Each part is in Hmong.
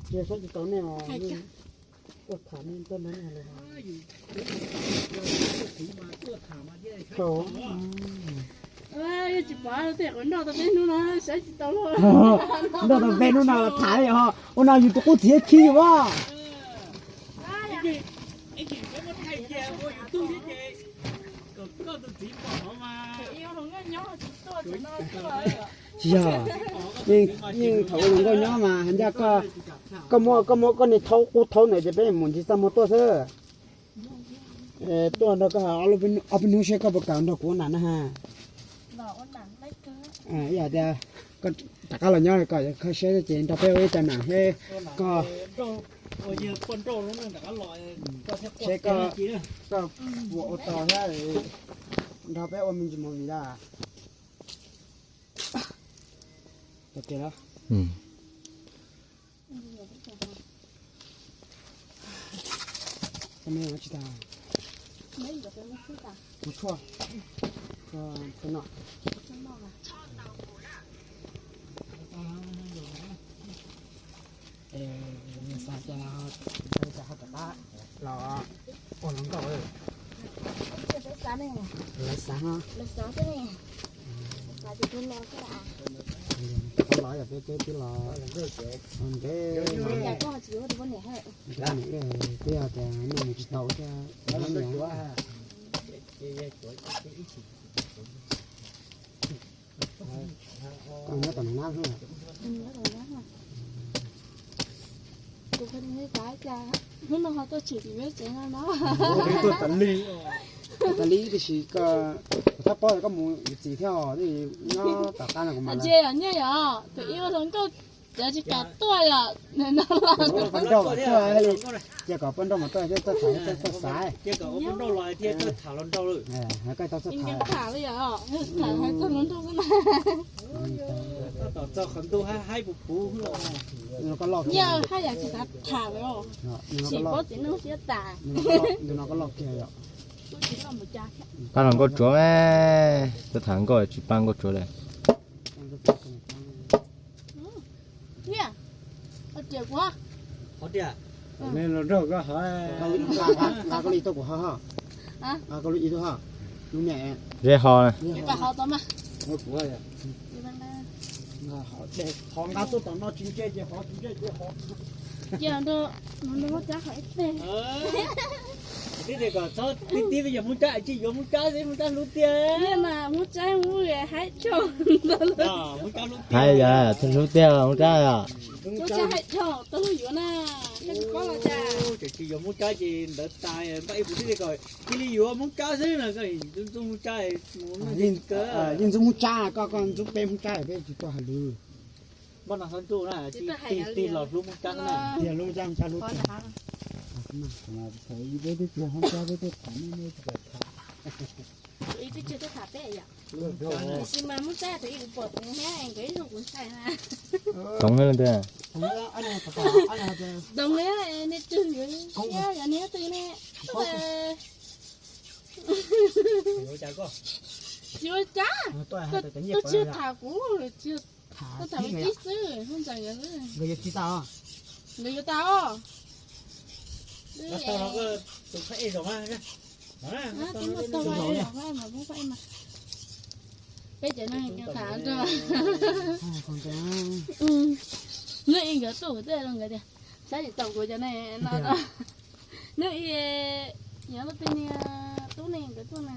Tsis saib tsis tau nej os, tuaj tham nej tuaj nrog nej los. Yog tsis pom tej qhov nroj tau peb hnub no saib tsis tau. Nroj tau peb hnub no tham li ho, ua no yus tus qub txiv khi yus as. Tsis yog, yeej thaum ua hluas nkauj nyob mas hais ncaj koj, koj muab koj niag thaub qub thaub ntawd ces peb mus ntsis txaj muag tuaj xwb. Tuaj nrog koj ob peb hnub seb koj puas kam nrog kuv ua nam na ha. Ib yam tias koj rov qab los nyob kom kho siab ces nrog peb ua ib co nam seb koj, seb koj puas ua tau thiab nrog peb ua me ntsis movie da. Kuv tshuaj, tshuaj no. Xav cas ho rov qab los ua hluas nkauj. Lawv xav, lawv xav, los yog peb twb los ntev, twb yog tias nej mus tsis tau thiab. Koj nyob tom nab xwb. Hnub no ho tuaj tshwm tim peb tsev no no. Tuaj tas li, tas li tiam sis koj thab pob koj mus yuav txiv thiab os, nyob tom qab no kuv mas. Nyiaj yom, tus ib ua hluas nkauj cov tsis kam tuaj yom. Poj nrauj tuaj li, cia kom poj nrauj mas tuaj thiab txawj tham thiab txawj xav. Koj tau txawj tham, tham txog lub ntuj xwb na. Nyiaj haj yam tsis xav tham lawm, tsis paub txiv neej siab tas. Ntu no koj loj kiag yom. Pab hluas nkauj tsuav, tuaj tham nkauj tsis pab nkauj tsuav li. Nyiaj, riam kuv. Nqa koj li tuaj kuv ho, nqa koj li ib tug ho, lub niam. Zeb ho, ho nqa tuaj tom no tsis ntse ces ho tsis ntse ces ho. Cia rau, muab cab qhov ib teg. Tib teb kom txhob tib tib yog Hmoob Tsab, tsis yuav Hmoob Tsab xwb, Hmoob Tsab hlub tiag. Hmoob Tsab mus haib tshauj. Haib yog txhob hlub tiag Hmoob Tsab os. Hmoob Tsab haib tshauj, tau hlub yuav na. Tsis yuav Hmoob Tsab ces ntawd tas, npaj ib puas tib teb kom cia li yuav Hmoob Tsab xwb na, ntxub Hmoob Tsab. Yeej ntxub Hmoob Tsab, koj koj ntxub peb Hmoob Tsab peb tsis tuaj hais lus. Npaj no xav ntxub na, tig los hlub Hmoob Tsab na. Tig hlub Hmoob Tsab, Hmoob Tsab hlub tiag. Peb twb tsis yog Hmoob Tsab, peb twb tham nej, nej tsis kam tham. Tiam sis mas Hmoob Tsab thaum ub kuv pom kuv hnub nkawd ib zug kuv ntshai na. Toov, Toov, nej twg yuav thiab yog nej twg ne? Tsis ua cas, koj tsis tham kuv, koj tham Kib xwb, Hmoob Ntxawm nkawd xwb. Nkawd yuav tau os. Peb cov neeg tham nrog, hnub ib nkawd tuaj kuv twb hais rau nkawd tias, saib tsis taus kuv cov neeg no. Hnub ib, nyob lub tej niag tub ne nkawd tuaj na,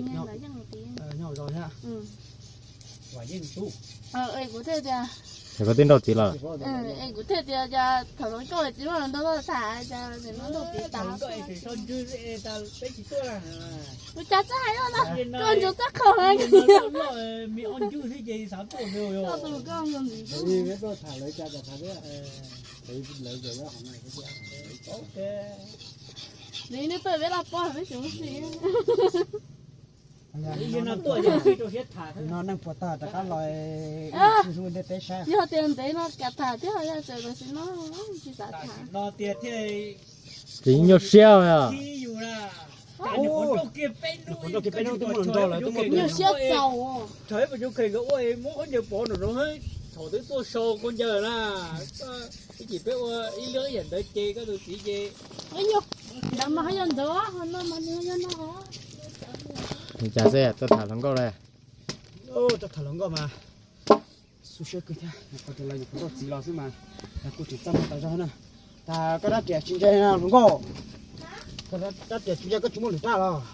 niag Vam Yeej tis. Es kuv thiaj tias, es kuv thiaj tias cas thaum hluas nkauj tsis muaj hluas nraug tuaj tham, cas nim no nraug txiv tas. Kuv cas txawj hais no, koj ntsuas txoj qhau na. Koj tus koj ntsuas ntxiv xwb. Nws twb tuaj peb laj pob peb tsis muaj si. No neeg puas tag rov qab los ntej teb saib. Yog tias ntev no kam tham thiab, yog tseem tam sim no tsis xav tham. Tsis nyuaj siab os. Nyuaj siab txaus. Twb tuaj sau kua ncaws na, ib chim peb ua ib lub yam ntawd ces koj tus txiv ces. Ntawd mas ho yog ntawd, ho no mas nws yog no. Li cas xwb tuaj tham hluas nkauj li? Tuaj tham hluas nkauj mas xu siab kawg thiab, qhov tias los nyuam qhuav tuaj txiv los xwb mas kuj tseem txaj muag tas zog na. Tas koj rab riam tsis ntse na hluas nkauj, koj rab riam tsis ntse koj tsis muaj lwm rab los.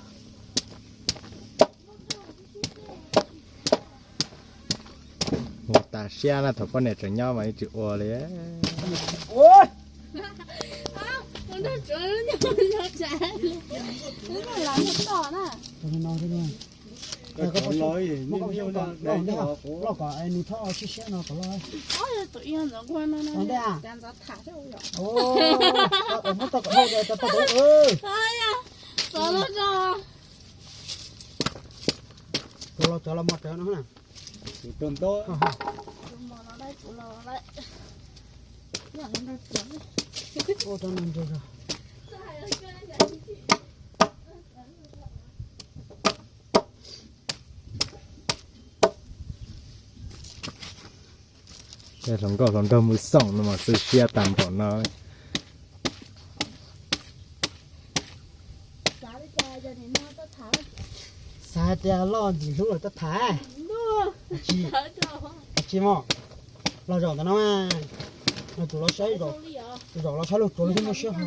Mus tas siab na, thaum poj niam tseem nyob mas yeej tsis ua li. Loj kom nws txhob siab siab no kom loj. Ntej a, muab tau kom dhau, tau tau. Tus los cov los mos rawv no na. Hluas nkauj hluas nraug mus xoom no mas xu siab tag npaum no. Xav tias loj ntxim hlub lawm tuaj tham. Tsis mog, los zaum ntawm no, no tus los saib, zaum los saib los tsuav lub thiab muaj siab hlo.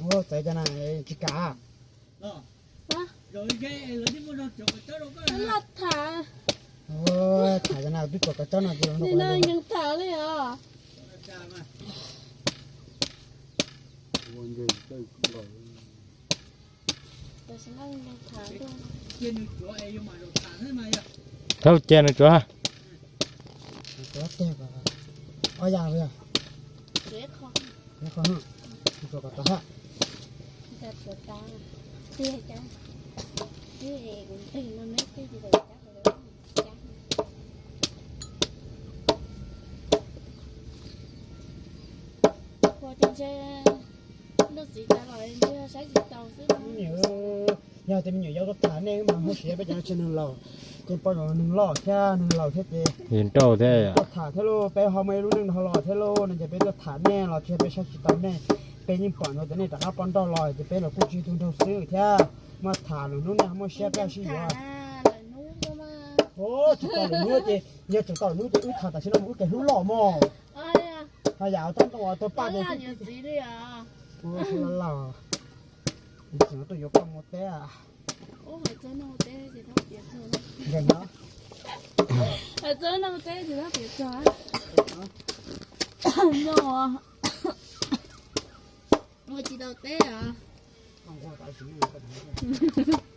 Ua txawv cas na, tsis kam. Tham cas na, twb tsuas kav tsob no ces tham li os. Thauj cia nws tsuav. Ob yam li, tsuav kom tau ha. Yog tias me nyuam yaus tuaj tham nej mas muab siab peb cov no tsis neeg laus, ces poj niam neeg loj thiab neeg laus thiab ces nrauj thiab, tuaj tham thiab lauj, peb ho muaj ib lub neej dhau los thiab lauj no ces peb tuaj tham nej los tsis yog peb saib tsis taus nej, peb yeej pom ntsoov tias nej rov qab poj nrauj los ces peb los kuj tsis yog tug nraug xwb thiab, muaj tham lwm hnub nej ho muaj siab peb sib yuav. Tsis tau lwm hnub ces, yog tsis tau lwm hnub ces wb tham tam sim no mus wb kev hlub loj mog. Ho yam tab ntoo tau paj ces txiv li os. Ua si los laus, txiv no tuaj yuav koj mus teb. Ua tsis tau teb os.